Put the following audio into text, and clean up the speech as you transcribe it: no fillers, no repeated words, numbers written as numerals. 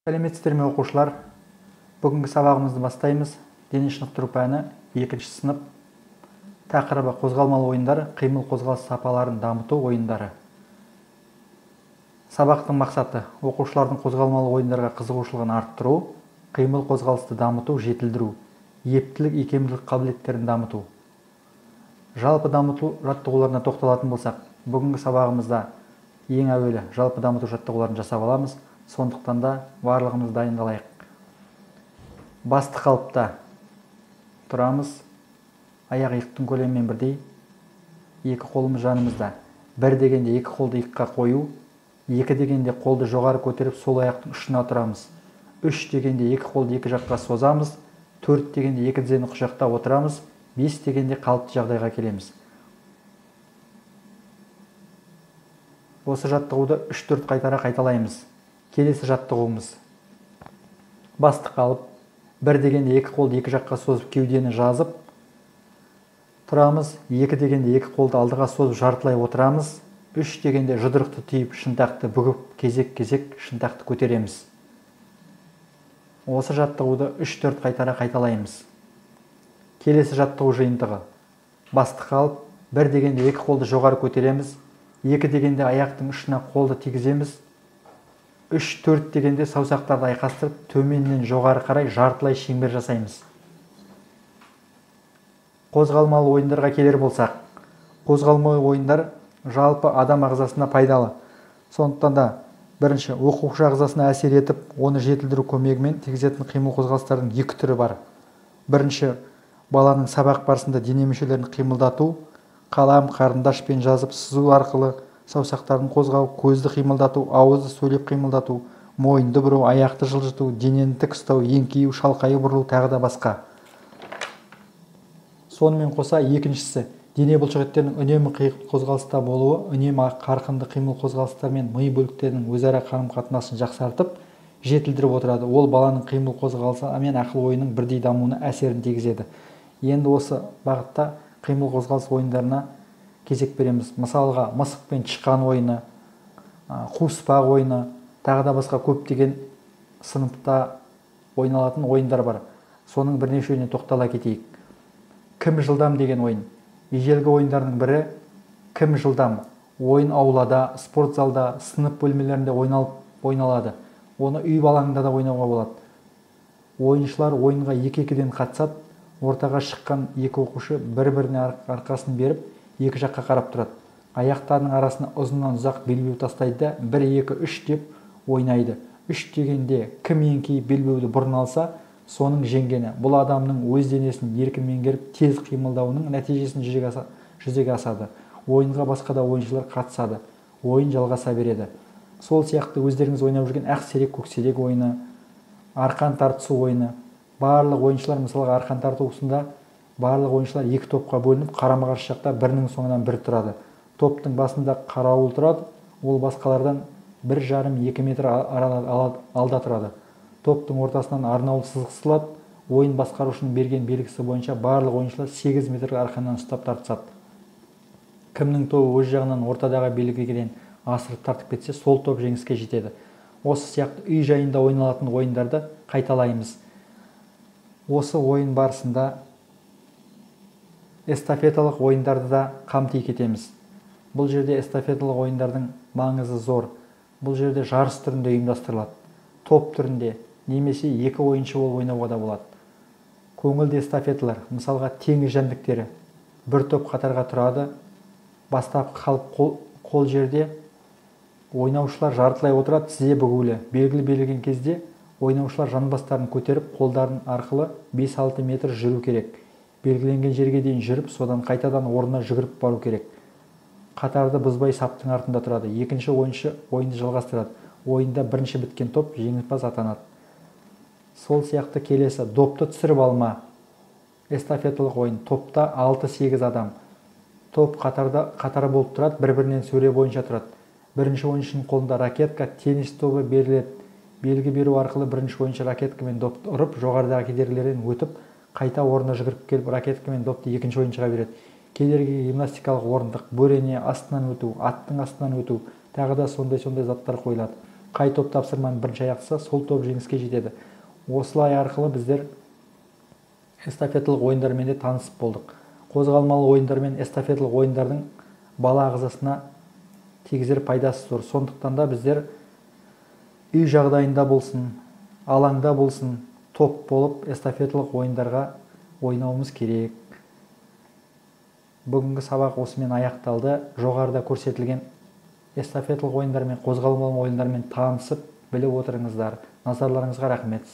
Сәлеметсіздер ме, оқушылар? Бүгінгі сабағымызды бастаймыз. Дене шынықтыру пәні, 2-ші сынып. Тақырыбы қозғалмалы ойындар, қимыл қозғалыс сапаларын дамыту ойындары. Сабақтың мақсаты оқушылардың қозғалмалы ойындарға қызығушылығын арттыру, қимыл қозғалысты дамыту, жетілдіру, ептілік, икемділік қабілеттерін дамыту. Жалпы дамыту жаттығуларына тоқталатын болсақ, бүгінгі сабағымызда ең әуелі жалпы дамыту жаттығуларын жасап аламыз. Сондықтан да барлығымыз дайындалайық. Басты қалыпта тұрамыз. Аяқ иықтың көлемімен бірдей. Екі қолымыз жанымызда. Бір дегенде екі қолды иыққа қою, екі дегенде қолды жоғары көтеріп сол аяқтың ұшына тұрамыз. Үш дегенде екі қолды екі жаққа созамыз. Төрт дегенде екі тізені құшақтап отырамыз. Бес дегенде қалыпты жағдайға келеміз. Осы жаттығуды 3-4 қайтара қайталаймыз. Келесі жаттығуымыз. Басты қалып, бір дегенде екі қолды екі жаққа созып кеудені жазып тұрамыз. Екі дегенде екі қолды алдыға созып жартылай отырамыз. Үш дегенде жұдырықты түйіп шынтақты бүгіп кезек-кезек шынтақты көтереміз. Осы жаттығуды 3-4 қайтара қайталаймыз. Келесі жаттығу жиынтығы. Басты қалып, бір дегенде екі қолды жоғары көтереміз. Екі дегенде аяқтың ұшына қолды тигіземіз. 3-4 дегенде саусақтарды айқастырып төменнен жоғары қарай жартылай шеңбер жасаймыз. Қозғалмалы ойындарға келер болсақ, қозғалмалы ойындар жалпы адам ағзасына пайдалы. Сондықтан да бірінші оқушы ағзасына әсер етіп, оны жетілдіру көмегімен тигізетін қимыл қозғалыстардың екі түрі бар. Бірінші, баланың сабақ барысында дене мүшелерін қимылдату, қалам, қарындашпен жазып сызу арқылы саусақтарын қозғау, көзді қимылдату, ауызды сөйлеп қимылдату, мойынды бұру, аяқты жылжыту, денені тік ұстау, еңкею, шалқайып бұрылу, тағы да басқа. Сонымен қоса екіншісі, дене бұлшықеттерінің үнемі қозғалыста болуы, үнемі қарқынды қимыл қозғалыстар мен ми бөліктерінің өзара қарым-қатынасын жақсартып, жетілдіріп отырады. Ол баланың қимыл қозғалысы мен ақыл ойының бірдей дамуына әсерін тигізеді. Енді осы бағытта қимыл қозғалыс ойындарына кезек береміз. Мысалға, мысық пен тышқан ойыны, қуыспақ ойыны, тағы да басқа көптеген сыныпта ойналатын ойындар бар. Соның бірнешеуіне тоқтала кетейік. Кім жылдам деген ойын. Ежелгі ойындардың бірі кім жылдам. Ойын аулада, спорт залда, сынып бөлмелерінде ойналады. Оны үй алаңында да ойнауға болады. Ойыншылар ойынға екі-екіден қатысады. Ортаға шыққан екі оқушы бір-біріне арқасын беріп, екі жаққа қарап тұрады. Аяқтарының арасына ұзыннан ұзақ белбеу тастайды да 1, 2, 3 деп ойнайды. 3 дегенде кім еңкейіп белбеуді бұрын алса, соның жеңгені. Бұл адамның өз денесін еркін меңгеріп, тез қимылдауының нәтижесін жүзеге асады. Ойынға басқа да ойыншылар қатысады. Ойын жалғаса береді. Сол сияқты өздеріңіз ойнап жүрген ақ серек, көк серек ойыны, арқан тартысу ойыны. Барлық ойыншылар, мысалға, арқан тартусында барлық ойыншылар екі топқа бөлініп, қарама-қарсы жақта бірінің соңынан бірі тұрады. Топтың басында қарауыл тұрады, ол басқалардан 1,5-2 метр алда тұрады. Топтың ортасынан арнаулы сызық сызылады. Ойын басқарушының берген белгісі бойынша барлық ойыншылар 8 метр арқаннан ұстап тартысады. Кімнің тобы өз жағынан ортадағы белгіден асырып тартып кетсе, сол топ жеңіске жетеді. Осы сияқты үй жайында ойналатын ойындарды қайталаймыз. Осы ойын барысында эстафеталық ойындарды да қамти кетеміз. Бұл жерде эстафеталық ойындардың маңызы зор. Бұл жерде жарыс түрінде ұйымдастырылады. Топ түрінде немесе екі ойыншы болып ойнауға да болады. Көңілді эстафеталар, мысалға теңіз жәндіктері, бір топ қатарға тұрады. Бастапқы қалып қол жерде ойнаушылар жартылай отырады, тізе бүгулі. Белгілі берілген кезде ойнаушылар жанбастарын көтеріп, қолдарын арқылы 5-6 метр жүру керек. Белгіленген жерге дейін жүріп, содан қайтадан орнына жүгіріп бару керек. Қатарды бұзбай саптың артында тұрады. Екінші ойыншы ойынды жалғастырады. Ойында бірінші біткен топ жеңімпаз атанады. Сол сияқты келесі допты түсіріп алма. Эстафеталық ойын. Топта 6-8 адам. Топ қатар болып тұрады, бір-бірінен сөре бойынша тұрады. Бірінші ойыншының қолында ракетка, теннис тобы беріледі. Белгі беру арқылы бірінші ойыншы ракеткамен допты ұрып, жоғарыдағы кедергілерден өтіп, қайта орнына жүгіріп келіп, ракеткамен допты екінші ойыншыға береді. Кедергіге гимнастикалық орындық, бөрене, астынан өту, аттың астынан өту, тағы да сондай-сондай заттар қойылады. Қай топ тапсырманы бірінші аяқтаса, сол топ жеңіске жетеді. Осылай арқылы біздер эстафеталық ойындармен де танысып болдық. Қозғалмалы ойындар мен эстафеталық ойындардың бала ағзасына тигізер пайдасы зор. Сондықтан да біздер үй жағдайында болсын, алаңда болсын, топ болып эстафеталық ойындарға ойнауымыз керек. Бүгінгі сабақ осымен аяқталды. Жоғарыда көрсетілген эстафеталық ойындармен, қозғалмалы ойындармен танысып, біліп отырыңыздар. Назарларыңызға рахмет.